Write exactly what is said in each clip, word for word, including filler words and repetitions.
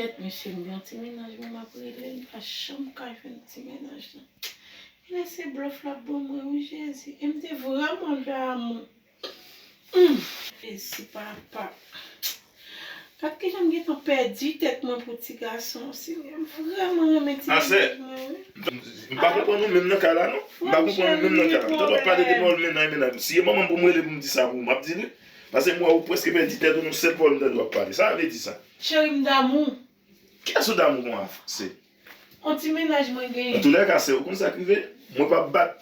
Tèt, mesye, m gen yon ti mennaj, mwen m ap rele, m pa janm ka jwenn ti mennaj lan. E lè se blòf l ap ban mwen, wi, Jezi. E m te vrèman damou. Hmm. Jezi, papa. Gad kijan m gentan pèdi tèt mwen pou ti gason, Senyè. M vrèman renmen ti mennaj mwen, wi. M pa konprann ou menm nan ka la, non. M pa konprann ou menm nan ka la. M tande w ap pale de pawòl mennaj, mennaj. Si e manman m pou m rele pou m di sa pou ou, m ap di li. Paske m wè ou prèske pèdi tèt ou nan sèl pawòl m tande w ap pale. Sa vle di sa? Cheri, m damou. Kiyès ou damou pou m avanse? On ti mennaj mwen genyen. Antoulèka, sè, ou konn sa k rive? Mwen p ap bat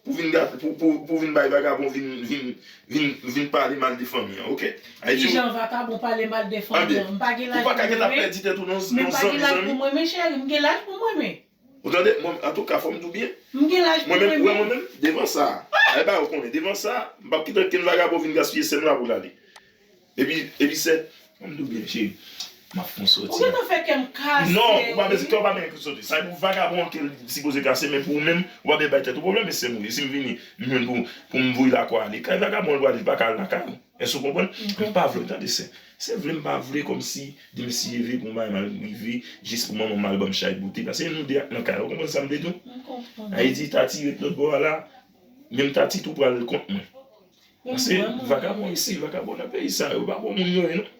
pou vin gate, pou, pou, pou vin bay vagabon vin, vin, vin, vin pale mal de fanmi an, oke? Kijan vagabon pale mal de fanmi an? M pa gen laj pou mwen, men. Ou pa ka gentan pèdi tèt ou nan, nan zanmi, zanmi. Men m pa gen laj pou mwen, men, cheri, m gen laj pou mwen, men. Ou tande? Mwen, antouka, fò m di w byen. M gen laj pou mwen, men. Mwen menm, devan sa, ay ba ou konnen, devan sa, m p ap kite okenn vagabon vin gaspiye sè m la pou l ale. Epi, epi sè, fò m di w byen, cheri, m ap fè yon sòti. Ou gentan fè kè m kase, wi. Non, ou pa bezwen, kè w pa bezwen sòti. Sa e pou vagabon an ke l sipoze kase, men pou ou menm, ou pa bezwen bay tèt ou pwoblèm, e sè m ou ye. Si m vini, m jwenn pou, pou m voye lakò ale. Kay vagabon an l prale, l pa ka al lakay ou. Èske w konprann? M konprann. M pa vle, tande sè. Se vle m pa vle kòmsi demen si leve pou yon bagay mal rive, jis pou manman m al ban m chay boute. Paske nou de ak nan kay la. Ou konprann sa m vle di w? M konprann. Ayiti, Tati ret lòt bò a la, menm Tati tou pral kont mwen. Paske vagabon isi, vagabon nan peyi sa yo, pa bon moun yo ye, non.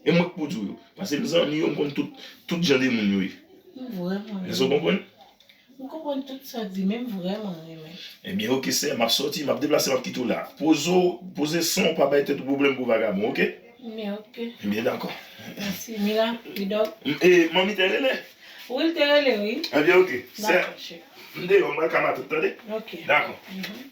E mwen k pou di w yo. Paske m zanmi yo, m konn tout, tout jan de moun yo ye. M vrèman renmen. Èske w konprann? M konprann tout sa w di, men m vrèman renmen. Ebyen, oke, sè, m ap sòti, m ap deplase, m ap kite w la. Poze w, poze san w, pa bay tèt ou pwoblèm pou vagabon, oke? Men oke. Ebyen, dakò. Mèsi, Mila, Widòk. E, manmi te rele? Wi, l te rele, wi. Ebyen, oke, sè. Dakò, cheri. M deyò, m pral ka matant, tande? Oke. Dakò. Mhm.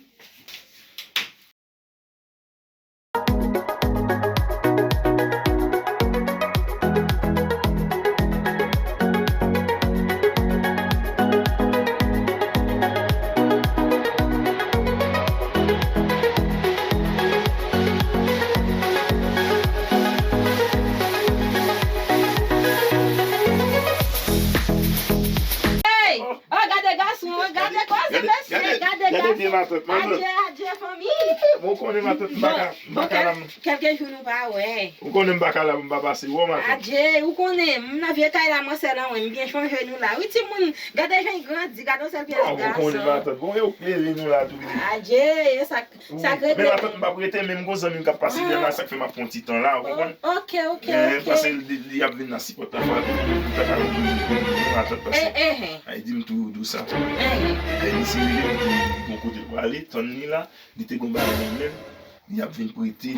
Hey! Oh, gade gason, gade koze mesye, gade gason. Adje, adje fanmi. Bon, ou konnen matant, m pa ka, m pa ka la. Kèlke jou nou pa wè. Ou konnen m pa ka la pou m pa pase wè w matant. Adje, ou konnen, m nan vye kay la, mwen sèl an mwen, m byen chonje nou la. Wi, timoun, gade jan l grandi, gade yon sèl pyès gason. Ou konnen matant, bon, e ou k leve nou la tou. Adje, e sa Sa k rete. Men matant m p ap rete, men m gon zanmi m k ap pase dèyè la, sa k fè m ap pran ti tan la, ou konprann? Oke, oke, oke. Paske li, li ap vin nan sipòt la, fò li ta ka vin pou matant pase. Ay di m tou dou sa. Ay di si li gon kote l prale, tann li la, li te gon bagay nan men l, li ap vin prete.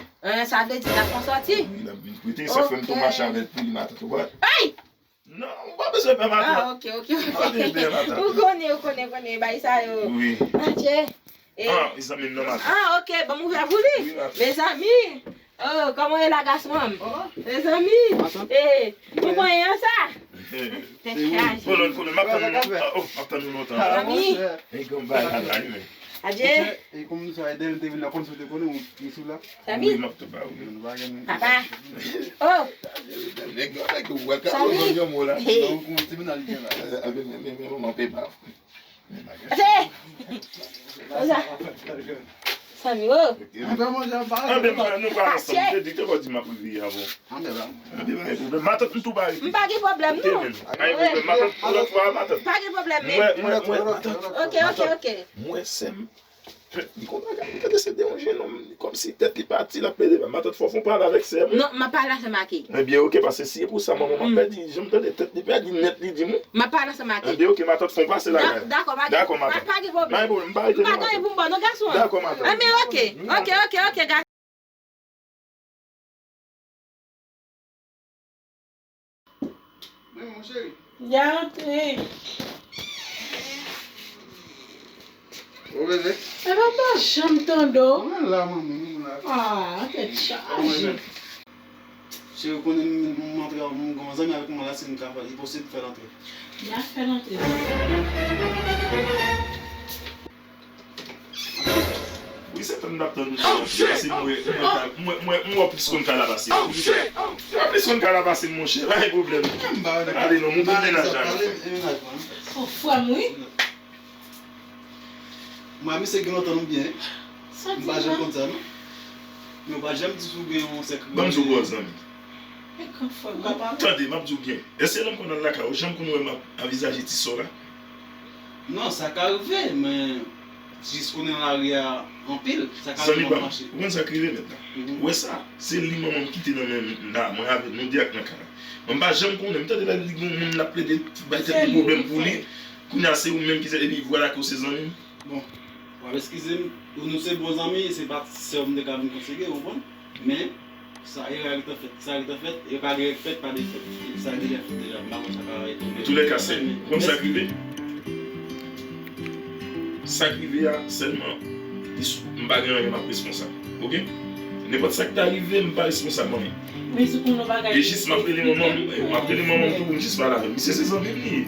Sa vle di l ap fè sòti? Wi, l ap vin prete, sa k fè m tou mache avè l pou li matant, ou konprann? Ay! Non, ou pa bezwen pè matant. Ah, ok, ok, ok. Ou pa bezwen pè matant. Ou konnen, ou konnen, konnen, bay sa yo. Wi. Adje. Ah, zanmi m nan matant. Ah, ok, ban m ouvè pou li. Wi, matant. Mezanmi. Oh, kòman w ye la, gason an? Mezanmi. Eh, ou konn sa? Tèt chaje. Kolòn, kolòn, m ap tann nou lontan. Zanmi. Adje. E kòm nou sa, Edel te vin la, kòm si w te konnen, ou, ou sou la. Samy? Wi, m ap tou ba ou. Papa. Oh! Nèg yo, nèg yo, wè ka, Samy. Yon mo la. Hey. Non, kòman ti mennaj li gen la? Eh, men, men, men, men, manman pe ba. Ate! Oza. Samy, oh. Anben, manje an pa. Anben, nou pa ansanm. Te di, te di m ap rive avan. Anben, pa gen pwoblèm. Matant, m tou ba. M pa gen pwoblèm, non. Pa gen pwoblèm. Matant, pou lòt fwa, matant. Pa gen pwoblèm, men. Mwen, mwen, mwen, matant. Ok, ok, ok. Mwen, sè m. Li konn bagay, li tande se de yon jennonm, li kòmsi tèt li pati, l ap plede ba. Matant, fò fè yon pale avèk sè m. Non, m ap pale ansanm ak li. Ebyen, ok, paske si se pou sa, manman, m ap pèdi, jan m tande tèt li pèdi nèt, li di m. M ap pale ansanm ak li. Ebyen, ok, matant, fè yon pase la. Dakò, pa gen, dakò, matant. Pa gen pwoblèm. Pa gen pwoblèm. M pa gen anyen pou m ba w, non, gason an. Dakò, matant. Anben, ok, ok, ok, ok, gason. Men, mon cheri. Ya antre. Ou rele? E papa, janm tande w. Mwen la, manmi, mwen la. Ah, tèt chaje. Cheri, ou konnen m, m antre, m gen yon zanmi avèk mwen la, si m ka fè, li posib fè l antre. Ya fè l antre. Wi, se tann m t ap tann ou. Paske mwen, mwen, mwen, mwen, mwen wè w plis konn kay la pase m. Ou plis konn kay la pase m, monchè, pa gen pwoblèm. Ale non, montre m mennaj la. Oh, frè m, wi. Mwen, misye gen lontan nou byen. M pa janm konn sa, non. Men w pa janm di si w gen yon sekrè. Ban m di w, zanmi. E gran frè m ka pale. Tande, m ap di w byen. Èske lè m konn al lakay ou, ou janm konn wè m ap anvizaje ti sò la? Non, sa ka rive, men jis konnen nan lari a anpil, sa ka Zanmi rive pa m, mache. Ou konn sa k rive mentnan? Mhm. Ou wè sa? Se li manman m kite nan men m la, mwen avè nou de ak nan kay la. Mwen m pa janm konnen, m tande lè li gen yon moun l ap plede bay tèt Se li li pwoblèm ki pou li. fè. Kounye a se ou menm ki se, epi vwala ke w se zanmi m. Bon, w ap eskize m, nou se bon zanmi, se pa sè w m te ka vin konseye, ou konprann? Men, sa erè a gentan fèt, sa gentan fèt, e pa gen fèt, pa de fèt. E sa deja fèt deja, m pa konn sa ka retonbe. Toulèka, sè, ou konn sa k rive? Sa k rive a, sèlman, li sou- m pa gen anyen m ap responsab. Oke? Nenpòt sa k ta rive, m pa responsab anyen. Men si w konn yon bagay. E jis m ap rele manman m, m ap rele manman m tou pou m jis pale avè l. Misye se zanmi m li ye.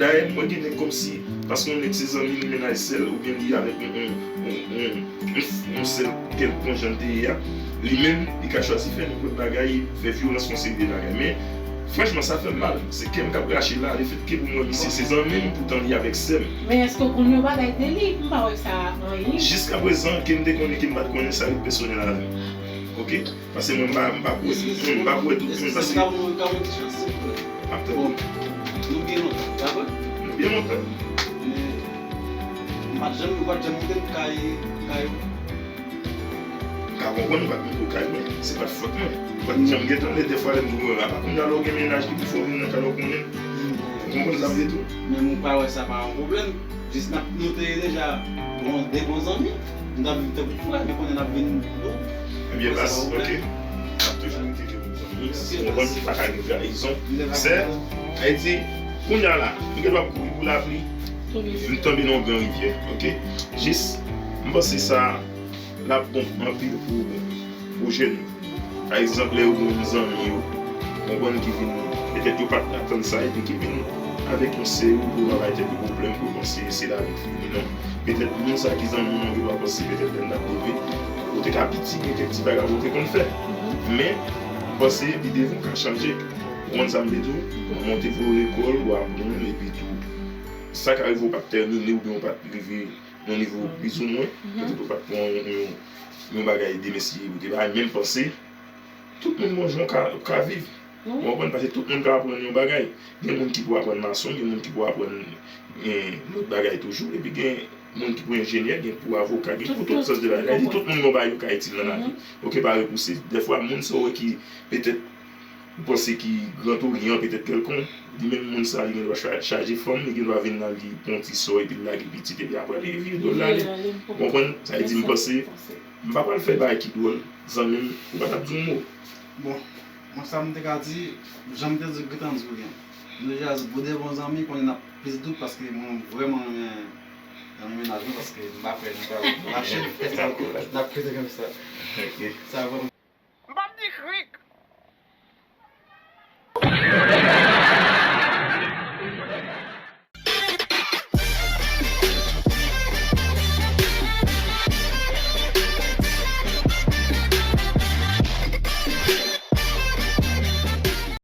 Dayè, mwen gen nèg kòmsi, paske yon nèg se zanmi li, mennaj sè l, oubyen li avèk yon, yon, yon, yon, yon, yon sè l, kèlkonk jan l te ye a, li menm, li ka chwazi fè nenpòt bagay, fè vyolans, yon seri de bagay. Men, franchman, sa fè m mal. Se kè m k ap rache la, lefètke pou m wè misye se zanmi m, poutan li avèk sè m. Men èske w konn yon bagay de li? M pa wè sa anyen. Jiskaprezan, ke m te konnen ke m pa t konnen, sa ret pèsonèl avè m. Oke? Paske mwen, m pa, m pa pou, m pa pou wè tout moun, paske. Ka mwen, ka mwen ti chans, silvouplè. M ap tann. Bon, nou gen lontan, dakò? Nou gen lontan. Men, m pa t janm, m pa t janm kite m kay, kay ou. M ka konprann ou pa t montre w kay mwen, se pa t fòt mwen. Ou pa t janm gentan, lè dèfwa lè m di w, apa kounye a lè w gen mennaj ki pi fò vin nan kay la w konnen. Ou konprann sa m vle di w? Men mwen pa wè sa pa yon pwoblèm. Jis n ap, nou te ye deja bon, de bon zanmi. Nou t ap viv tankou frè, men konnen n ap vin dou. Ebyen, baz, oke. N ap toujou rete de bon zanmi. Ou konprann, pa ka gen trayizon. Sè, Ayiti, kounye a la, m gen dwa kouri pou lapli, m tonbe nan yon gran rivyè, oke? Jis, m panse sa l ap bon anpil pou, pou jèn yo. Pa egzanp, lè yo gen yon zanmi yo, konprann, ki vin, petèt yo pa t atann sa, epi ki vin avèk yon seri pou yo bay tèt yo pwoblèm, pou yo panse se lavi k fini, non. Petèt moun sa ki zanmi w nan, yo pa panse, petèt lè n ap leve, ou te ka piti, gen kèk ti bagay ou te konn fè. Men, m panse, pi devan w ka chanje. Ou konprann sa m vle di w? Ou monte vre lekòl, ou aprann, epi tou, sa ka rive ou pa t tèmine, oubyen ou pa t rive nan nivo plizoumwen, petèt ou pa t pran yon, yon, yon bagay de mesye ou te bay, men m panse, tout moun gon jan w ka, w ka viv. Ou konprann? Paske tout moun ka aprann yon bagay. Gen moun ki pou aprann mason, gen moun ki pou aprann, eh, lòt bagay toujou, epi gen moun ki pou enjenyè, gen pou avoka, gen pou tout sans de bagay. Sa vle di tout moun gon bagay yo ka itil nan lavi. Oke, pare pou se. Dèfwa, moun sa w wè ki petèt ou panse ki Gran Oryan, petèt kèlkonk, li menm moun sa, li gen dwa cha-, chaje fanm, li gen dwa vin la, li pran ti sò, epi l lage pitit, epi apre li vire do l ale. Ou konprann? Sa vle di, m panse, m pa pral fè bagay ki dwòl, zanmi m, ou pa t ap di yon mo. Bon, mwen sa m te ka di, jan m te di w, gentan di w byen. Nou deja gwo de bon zanmi, konnen n ap plis dout paske mwen vrèman renmen, renmen mennaj mwen paske m pa kwè nou pral mache fè sa ankò. N ap kite konsa. Sa vrèman